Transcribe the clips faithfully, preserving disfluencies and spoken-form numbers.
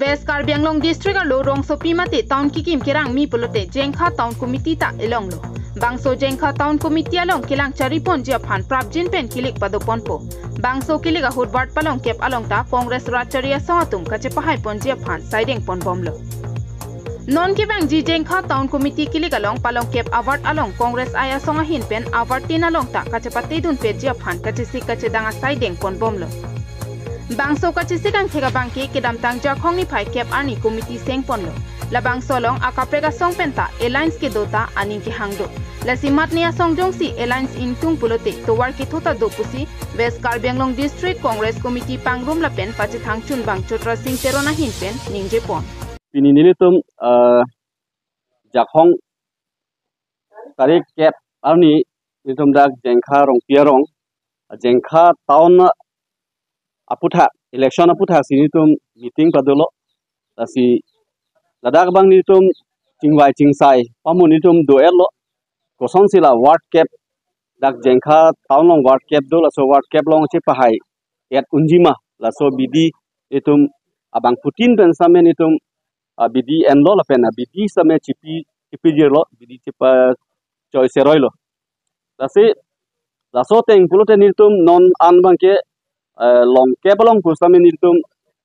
West Karbi Anglong District arlo rongsopi mate town kekim kerangmi pulote Jengkha Town Committee ta elonglo. Bangso Jengkha Town Committee along kelang chariponji aphan prapjin pen kilik padoponpo. Bangso kilik ahut ward palongkep along ta Congress rat chari asong atum kachepahaiponji aphan saideng ponbomlo. Non kevangji Jengkha Town Committee kilik along palongkep a-ward along Congress I asong ahin pen a-ward tin along ta kachepatedunpetji aphan kachesik kachedang asai dengponbomlo. Bangso kachesik angthek abangke kedamtang Jakhong niphai kep arni committee sengponlo. Labangso along akaprek asong pen ta alliance kedo ta aning kehang do. Lasi mat ni asong jongsi alliance ingtung pulote tovar ketho ta do pusi West Karbi Anglong District Congress Committee pangrum lapen pachethang chunbang Chotra Sing Teron ahin pen ningjepon. Pini nelitum, eh, Jakhong tarik kep arni nelitum dak Jengkha Rongpi arong, Jengkha town aputhak, election aputhak si nelitum meeting padolo. Lasi ladak abang nelitum chingvai chingsai pamu nelitum do-etlo. Kosonsi la ward kep, dak Jengkha town along ward kep do, laso ward kep along chepahai-et unjima, laso abidi itum abangphutin pen same nelitum, ah, abidi enlo lapen abidi same chipi, chipijirlo, abidi chepachoiseroilo. Lasi laso ateng pulote nelitum non an abangke, eh, longkep along pu same nelitum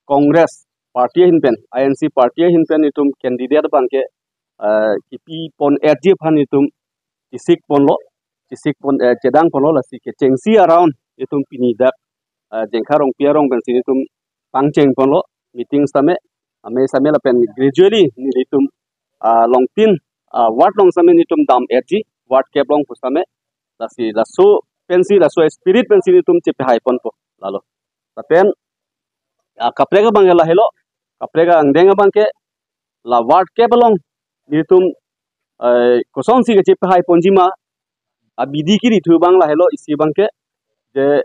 Congress party ahin pen, I N C party ahin pen nelitum candidate abangke, eh, kepipon-etji aphan nelitum chesikponlo, chesikpon, eh, chedangponlo. Lasi kechengsi around itum pini dak, eh, Jengkha Rongpi arong pensi nelitum pangchengponlo, meeting same, amei same lapen gradually nelitum, ah, longtin, ah, ward along same nelitum dam-etji, ward kep along pu same. Lasi laso pensi, laso spirit pensi nelitum chepahaiponpo lalo. Lapen, ah, kaprek abangke lahelo, kaprek angdeng abangke la ward kep along nelitum, eh, kosonsi kachepahaiponjima, abidi kiri thu abang lahelo, isi abangke je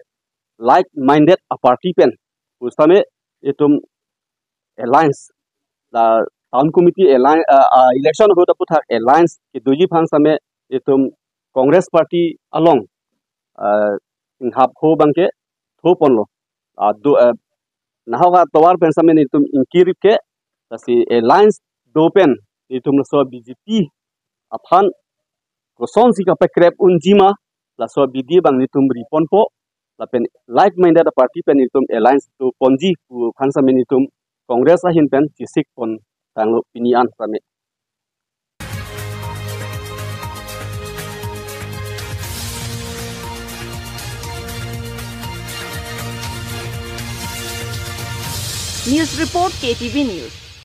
like-minded a-party pen pu same itum alliance, la town committee alliance, ah, ah, election ahut aputhak alliance kedoji aphan same itum Congress party along, ah, inghap ho abangke thoponlo. Ah, do, ah, nahok atovar pen same nelitum ingkirip ke, lasi alliance do pen nelitum laso B J P aphan kosonsi kapakrep unjima, laso abidi abang nelitum riponpo, lapen like-minded a-party pen nelitum alliance doponji pu aphan same nelitum Congress ahin pen chesikpontanglo pini an same. News report, K T V News.